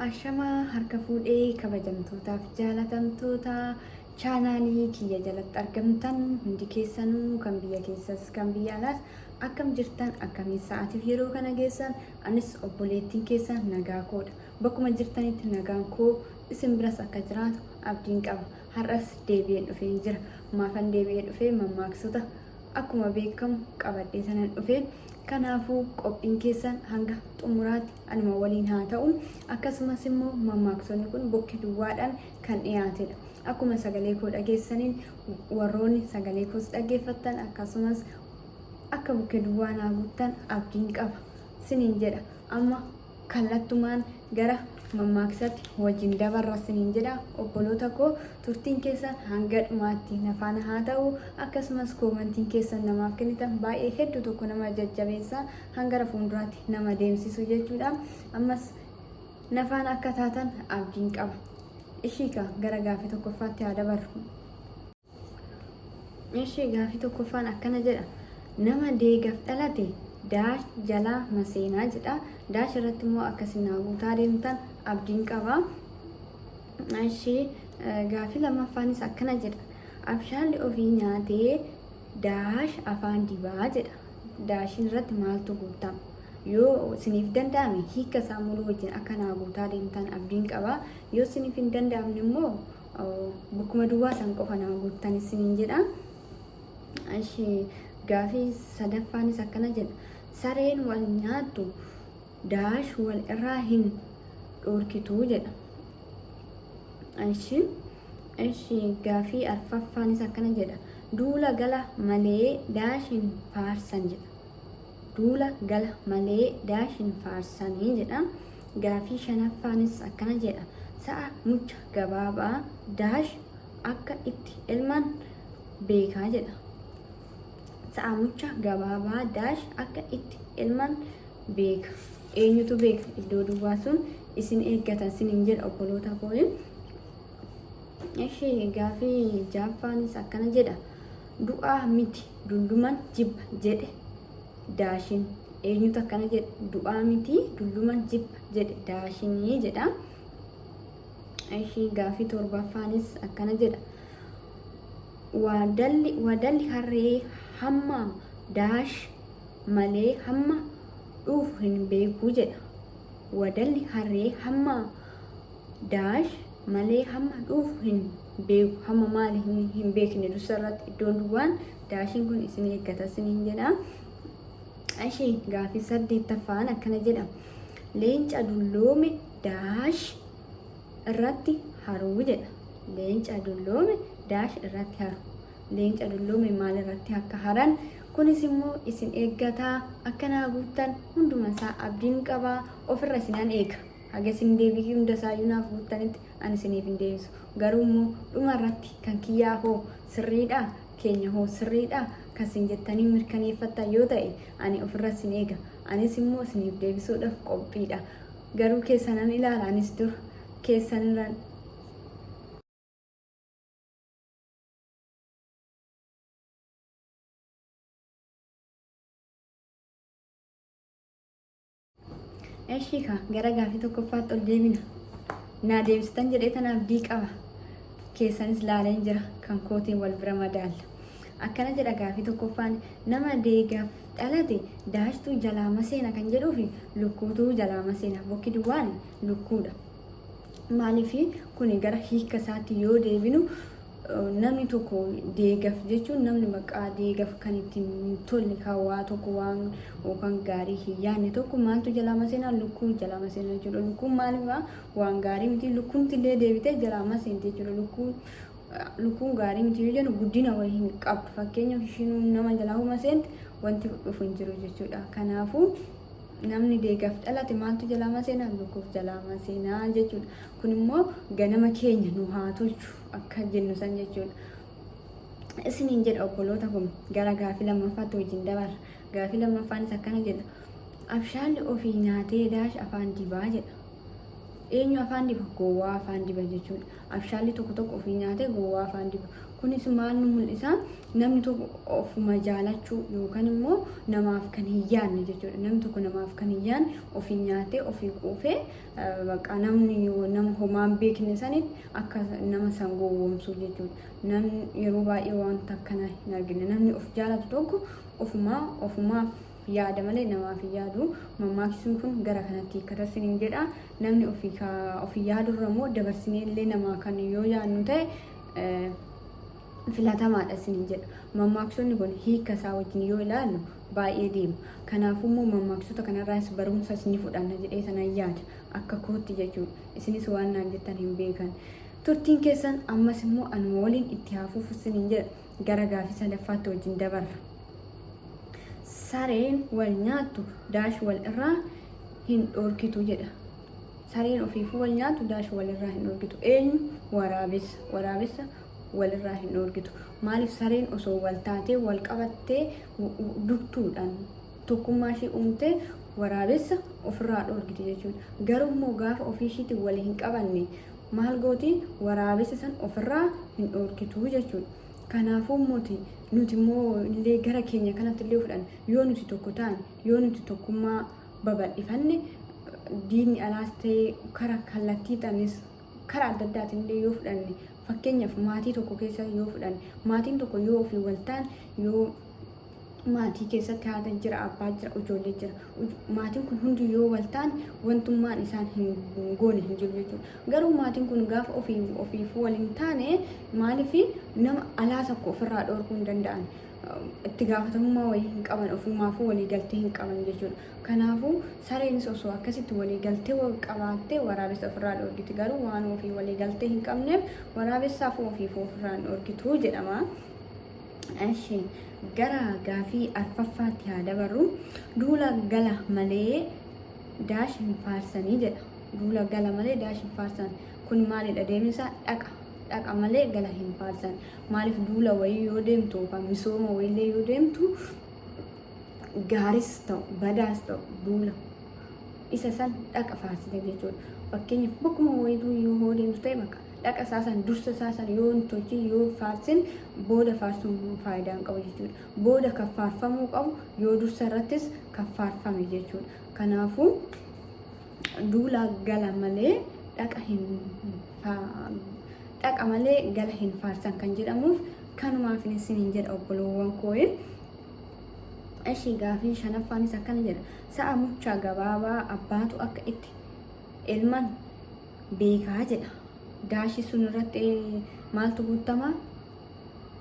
Ashamaa harka fuudhee kabajamtootaaf jaalatamtoota chaanaalii kiyya jalatti argamtan hundi keessanuu kan biyya keessas kan biyya alaas akkam jirtan, akkamiin sa'aatiif yeroo kana geessan? Anis obboleettiin keessan nagaa koodha. Bakkuma jirtanitti nagaan koo isin biras akka jiraatu abdiin qaba. Har'as deebi'een dhufeen jira. Maafan deebi'ee dhufee? Mammaaksota akkuma beekamu qabadhee sanan dhufe. Kanaafuu qophiin keessan hanga xumuraatti anuma waliin haa ta'u. Akkasumas immoo mammaaksonni kun bokke duwwaadhaan kan dhiyaatedha. Akkuma sagalee koo dhageessaniin warroonni sagalee koos dhaggeeffattan akkasumas akka bukke duwwaa naa guuttan abdiin qaba siniin jedha. Amma kallattumaan gara mammaaksatti wajjin dabarra siniin jedha. Obboloota koo, turtiin keessan hanga dhumaatti na faana haa ta'u. Akkasumas koomantiin keessan namaaf kennitan baay'ee hedduu tokko nama jajjabeessa, hanga gara fuulduraatti nama deemsisu jechuudha. Ammas na faana akka taatan abdiin qaba. Ishiika gara gaafii tokkoffaatti haa dabarru. Ishii, gaafii tokkoffaan akkana jedha. Nama deegaf dhalate daash jalaa maseenaa jedha. Daash irratti immoo akkasin naa guutaa deemtan abdiin qaba. Ishii, gaafii lammaffaanis akkana jedha. Abshaalli ofii nyaatee daash afaan dibaa jedha. Daashiin irratti maaltu guutama? Yoo isiniif danda'ame hiika isaa muluu wajjin akka naa guutaa deemtan abdiin qaba. Yoo isiniif hin danda'amne immoo bakkuma duwwaa san qofa naa guuttan isiniin jedha. Ishi, gaafii sadaffaanis akkana jedha. Sareen wal nyaattu daash wal irraa hin dhoorkituu jedha. Ishi, gaafii arfaffaanis akkana jedha. Duula gala malee daash hin faarsan jedha. Duula gala malee daash hin faarsanii jedha. Gaafii shanaffaanis akkana jedha. Sa'a mucha gabaabaa daash akka itti elman beekaa jedha. Sa'a mucha gabaabaa daash akka itti elman beeka. Eenyutu beeka? Iddoo duwwaa sun isin eeggatan sinin jedha, obboloota koo. Ishee, gaafii jaaffaanis akkana jedha. Du'aa miti dulluman jibba jedhe daashin. Eenyutu akkana jedhe? Du'aa miti dulluman jibba jedhe daashinii jedha. Ishii, gaafii torbaffaanis akkana jedha. Wadalli harree hamma daash malee hamma dhuufu hin beeku jedha. Wadalli harree hamma daash malee hamma dhuufu hin beeku. Hamma maali hin beekne dursa irratti iddoon duwwaan daashiin kun isin eeggata isiniin jedha. Ishii, gaafii saddeettaffaan akkana jedha. Leenca dulloome daash irratti haruu jedha. Leenca dulloome daash irratti haru. Leenca dulloome maal irratti akka haran kunis immoo isin eeggataa. Akkanaa guuttan hunduma isaa abdiin qabaa, ofirra isinan eega. Haga isin deebii hunda isaayyuu naaf guuttanitti ani isiniif hin deebisu. Garuu immoo dhuma irratti kan kiyyaa hoo sirriidha, keenya hoo sirriidha kan isin jettanii mirkaneeffattan yoo ta'e ani ofirra isin eega. Anis immoo isiniif deebisuudhaaf qophiidha. Garuu keessanan ilaala anis dura keessanirran. Eshi ka gara gaafii tokkoffaatti ol deebina. Naa deebistan jedhee tan abdii qaba. Keessanis laaleen jira, kan kootiin wal bira madaalla. Akkana jedha gaafii tokkoffaan: nama deegaaf dhalate daashtuu jalaa maseena kan jedhuufi lukkuutuu jalaa maseena, bokki duwwaan lukkuudha. Maaliif kuni gara hiika isaatti yoo deebinu, namni tokko deegaf jechuun namni maqaa deegaf kan ittiin hin tolle, kan waa tokko waan yookaan gaarii hin yaadne tokko maaltu jalaa maseenaa? Lukkuu jalaa maseenaa jechuudha. Lukkuun maaliif waan gaarii miti, lukkuun illee deebitee jalaa maseenti jechuudha. Lukkuun gaarii miti yoo jennu guddina wayii hin qabdu. Fakkeenyaaf ishiin nama jalaa maseenti, wanti dhufu hin jiru jechuudha. Kanaafuu namni deegaaf dhalate maaltu jalaa maseenaa? Lukkuuf jalaa maseenaa jechuudha. Kun immoo ganama keenya nu haa tolchu akka jennu san jechuudha. Isiniin jedha obboloota kun, gara gaafii lammaffaatti wajjin dabarra. Gaafii lammaffaanis akkana jedha. Abshaalli ofii nyaatee daash afaan dibaa jedha. Eenyu afaan diba? Gowwaa afaan diba jechuudha. Abshaalli tokko tokko ofii nyaatee gowwaa afaan diba. Kunis maal nu mul'isa? Namni tokko ofuma jaalachuu yookaan immoo namaaf kan hin yaadne jechuudha. Namni tokko namaaf kan hin yaadne, ofii nyaatee ofii quufee, bakka namni nama homaa hin beekne sanitti akka nama san gowwoomsuu jechuudha. Namni yeroo baay'ee wanta akkana hin argine. Namni of jaalatu tokko ofumaa ofumaaf yaada malee namaaf hin yaadu. Mammaaksisuun kun gara kanatti hiikkata isiniin jedha. Namni ofii ofii yaadurra immoo dabarsinee illee namaa kan yoo yaadnu ta'e filatamaadha isiniin jedha. Mammaaksonni kun hiika isaa wajjin yoo ilaallu baay'ee deema. Kanaafuu immoo mammaaksota kanarraas barumsa isin fudhanna jedhee sanan yaada. Akka kootti jechuudha. Isinis waan naan jettan hin beekan. Turtiin keessan ammas immoo anuma waliin itti haafuuf isiniin jedha. Gara gaafii sadaffaatti wajjin dabarra. Sareen wal nyaattu dash wal irraa hin dhorkitu jedha. Sareen ofiifuu wal nyaatu dash wal irraa hin dhorkitu. Eenyu? Waraabessa. Waraabessa walirraa hin dhorkitu. Maaliif? Sareen osoo wal taatee, wal qabattee, dugtuudhaan tokkummaa ishee uumtee waraabessa ofirraa dhorkiti jechuudha. Garuu immoo gaafa ofii ishiitiin wal hin qabanne maal gooti? Waraabessa san ofirraa hin dhorkitu jechuudha. Kanaafuu immoo nuti immoo illee gara keenya kanatti illee fudhanne, yoo nuti tokko ta'an, yoo nuti tokkummaa babal'ifanne, diinni alaas ta'ee kara kallattiidhaanis karaa adda addaatiin illee yoo fudhanne, fakkeenyaaf maatii tokko keessa yoo fudhanne, maatiin tokko yoo ofii wal ta'an, yoo maatii keessatti haadha jira, abbaa jira, ijoollee jira. Maatiin kun hundi yoo wal ta'an wantummaan isaan hin goone hin jiru jechuudha. Garuu maatiin kun gaafa ofii ofiifuu wal hin taane, maaliif nama alaa tokko ofirraa dhorkuu hin danda'an? Itti gaafatamummaa wayii hin qaban, ofumaafuu walii galtee hin qaban jechuudha. Kanaafuu sareenis osoo akkasitti walii galtee qabaattee waraabessa ofirraa dhorkiti. Garuu waan ofii walii galtee hin qabneef waraabessaafuu ofiifuu ofirraa hin dhorkitu jedhama. Eshi, gara gaafii arfaffaatti haa dabarru. Duula gala malee dash hin faarsanii jedha. Duula gala malee dash hin faarsan. Kun maalidha? Deemni isaa dhaqa. Dhaqa malee gala hin faarsan. Maaliif? Duula wayii yoo deemtu yookaan misooma wayiillee yoo deemtu, gaaris ta'u badaas ta'u, duula isa san dhaqa faarsita jechuudha. Fakkeenyaaf bakkuma wayiituu yoo deemtu ta'e, bakka dhaqa isaa san, dursa isaa san yoo hin tolchin, yoo faarsin, booda faarsuun faayidaa hin qabu jechuudha. Booda kan faarfamuu qabu yoo dursa irrattis kan faarfame jechuudha. Kanaafuu duula gala malee dhaqa hin dhaqa malee gala hin faarsan kan jedhamuuf kanumaaf isiniin jedha, obboloowwan koo'ee. Ishii, gaafii shanaffaanis akkana jedha. Sa'a muchaa gabaabaa abbaatu akka itti elman beekaa jedha. Daashii sun irratti maaltu guutama?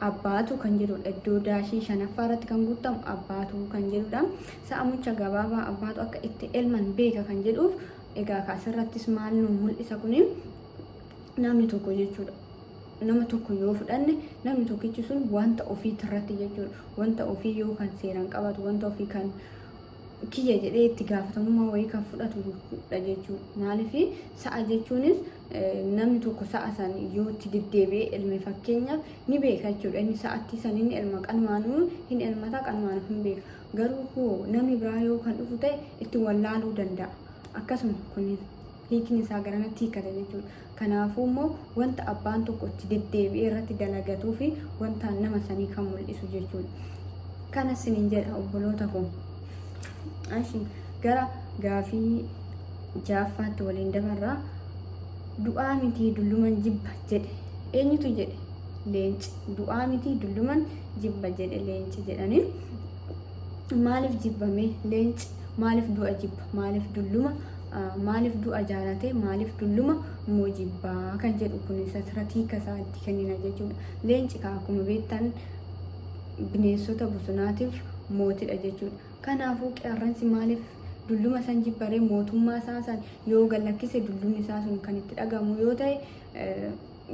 Abbaatu kan jedhudha. Iddoo daashii shanaffaa irratti kan guutamu abbaatu kan jedhudha. Sa'a mucha gabaabaa abbaatu akka itti elman beeka kan jedhuuf, egaa asirrattis maal nu mul'isa kuni? Namni tokko jechuudha. Nama tokko yoo fudhanne, namni tokkichi sun wanta ofii irratti jechuudha. Wanta ofii yoo kan seeraan qabatu, wanta ofii kan kiyya jedhee itti gaafatamummaa wayii kan fudhatudha jechuudha. Maaliif? Sa'a jechuunis namni tokko sa'a san yoo itti deddeebi'ee elme, fakkeenyaaf, ni beeka jechuudha. Inni sa'atti san inni elma, qanumaanuu hin elmata, qanumaanuu hin beeka. Garuu koo namni biraa yoo kan dhufu ta'e itti wallaaluu danda'a. Akkasuma kunis hiikni isaa garanatti hiikata jechuudha. Kanaafuu immoo wanta abbaan tokko itti deddeebi'ee irratti dalagatuu fi wanta nama sanii kan mul'isu jechuudha. Kana isiniin jedha, obboloota koo. Ashi, gara gaafii ja'affaatti waliin dabarraa. Du'aa mitii dulluman jibba jedhe. Eenyutu jedhe? Leenci. Du'aa mitii dulluman jibba jedhe leenci jedhanii. Maaliif jibbame leenci? Maaliif du'a jibba? Maaliif dulluma? Maaliif du'a jaalate? Maaliif dulluma immoo jibbaa kan jedhu kun asirratti hiika isaa itti kennina jechuudha. Leenci kaa akkuma beektan bineensota bosonaatiif mootidha jechuudha. Kanaafuu qeerransi maaliif dulluma san jibbaree? Mootummaa isaa san yoo gallakkise, dullumni isaa sun kan itti dhagamu yoo ta'e,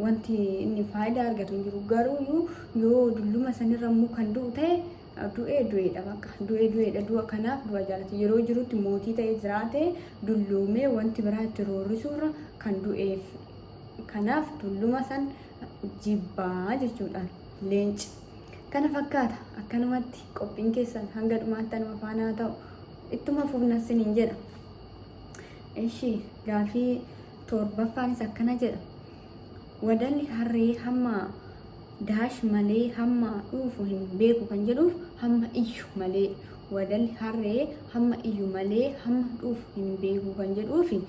wanti inni faayidaa argatu hin jiru. Garuu yoo dulluma sanirra immoo kan du'u ta'e, du'ee du'eedha, bakka du'ee du'eedha. Du'a kanaaf du'a jaalate. Yeroo jirutti mootii ta'ee jiraate dulloomee wanti biraa itti roorrisuurra kan du'eef, kanaaf dulluma san jibbaa jechuudha leenci. Kana fakkaata. Akkanumatti qophiin keessan hanga dhumaatti anuma faanaa ta'u, ittuma fufna isiniin jedha. Ishi, gaafii torbaffaanis akkana jedha. Wadalli harree hamma Daash malee hamma dhuufu hin beeku kan jedhuuf hamma iyyu malee. Wadalli harree hamma iyyu malee hamma dhuufu hin beeku kan jedhuufi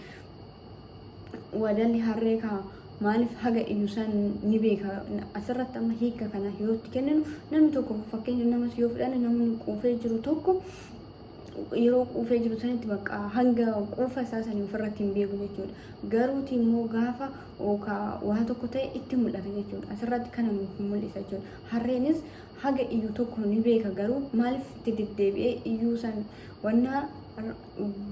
wadalli harree kaa maaliif haga iyyu san ni beeka. Asirratti amma hiika kana yoo itti kenninu, namni tokko, fakkeenya namas yoo fudhanne, namni quufee jiru tokko yeroo quufee jiru sanitti bakka hanga quufa isaa sanii ofirratti hin beeku jechuudha. Garuuti immoo gaafa waa tokko ta'e itti mul'ata jechuudha. Asirratti kana nuuf mul'isa jechuudha. Harreenis haga iyyu tokko ni beeka, garuu maaliif itti deddeebi'ee iyyuu san wanna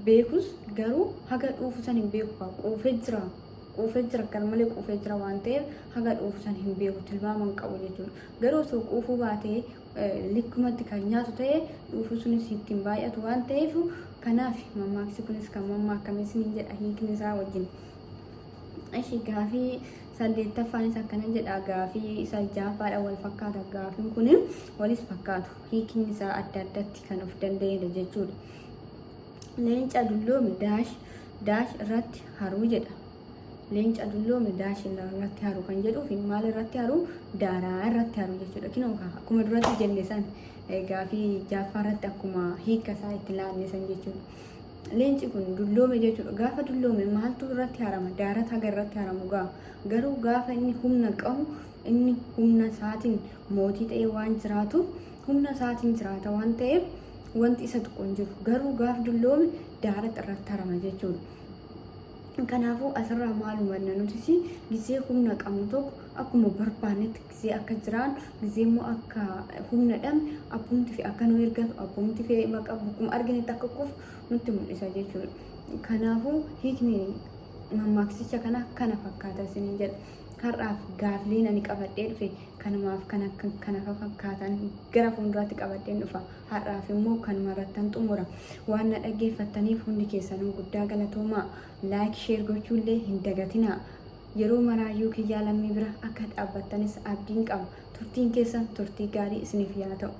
beekus garuu haga dhuufu san hin beeku. Quufee jira. Quufee jira, gar malee quufee jira waan ta'eef haga dhuufu san hin beeku, tilmaama hin qabu jechuudha. Garuu osoo quufuu baatee likkumatti kan nyaatu ta'e, dhuufu sunis ittiin baay'atu waan ta'eef, kanaaf mammaaksi kunis kan mammaakame isiniin jedha hiikni isaa wajjin. Ishi, gaafii saddeettaffaanis akkana jedha. Gaafii isa ja'affaadha wal fakkaata. Gaafiin kun walis fakkaatu, hiikni isaa adda addatti kan of danda'edha jechuudha. Leenca dulloome daash daash irratti haruu jedha. Leenca dulloome daash irratti haru kan jedhuuf maal irratti haru? Daaraa irratti haru jechuudha. Kinoo akkuma duratti jenne san, gaafii ja'affaa irratti akkuma hiika isaa itti laanne san jechuudha. Leenci kun dulloome jechuudha. Gaafa dulloome maaltu irratti harama? Daarata haga irratti haramu gaa. Garuu gaafa inni humna qabu, inni humna isaatiin mootii ta'ee waan jiraatuuf, humna isaatiin jiraata waan ta'eef wanti isa tuqu hin jiru. Garuu gaaf dulloome daarata irratti harama jechuudha. Kanaafuu asirraa maal hubanna nutis? Gizee humna qabnu tokko akkuma barbaannetti gizee akka jiraannu, gizee immoo akka humna dhabne, abbumti fi akka nu ergatu, abbumti fi baqa bakkuma arginetti akka kufu nutti mul'isa jechuudha. Kanaafuu hiikni mammaaksicha kana kana fakkaata isiniin jedha. Har'aaf gaafileen ani qabadhee dhufe kanumaaf kana kana fakkaatan gara fuulduraatti qabadheen dhufa. Har'aaf immoo kanuma irrattan xumura. Waan na dhaggeeffattaniif hundi keessanuu guddaa galatoomaa. Like, share gochuullee hin dagatinaa. Yeroo maraayyuu Kiyyaa Lammii bira akka dhaabbattanis abdiin qaba. Turtiin keessan turtii gaarii isiniif yaa ta'u.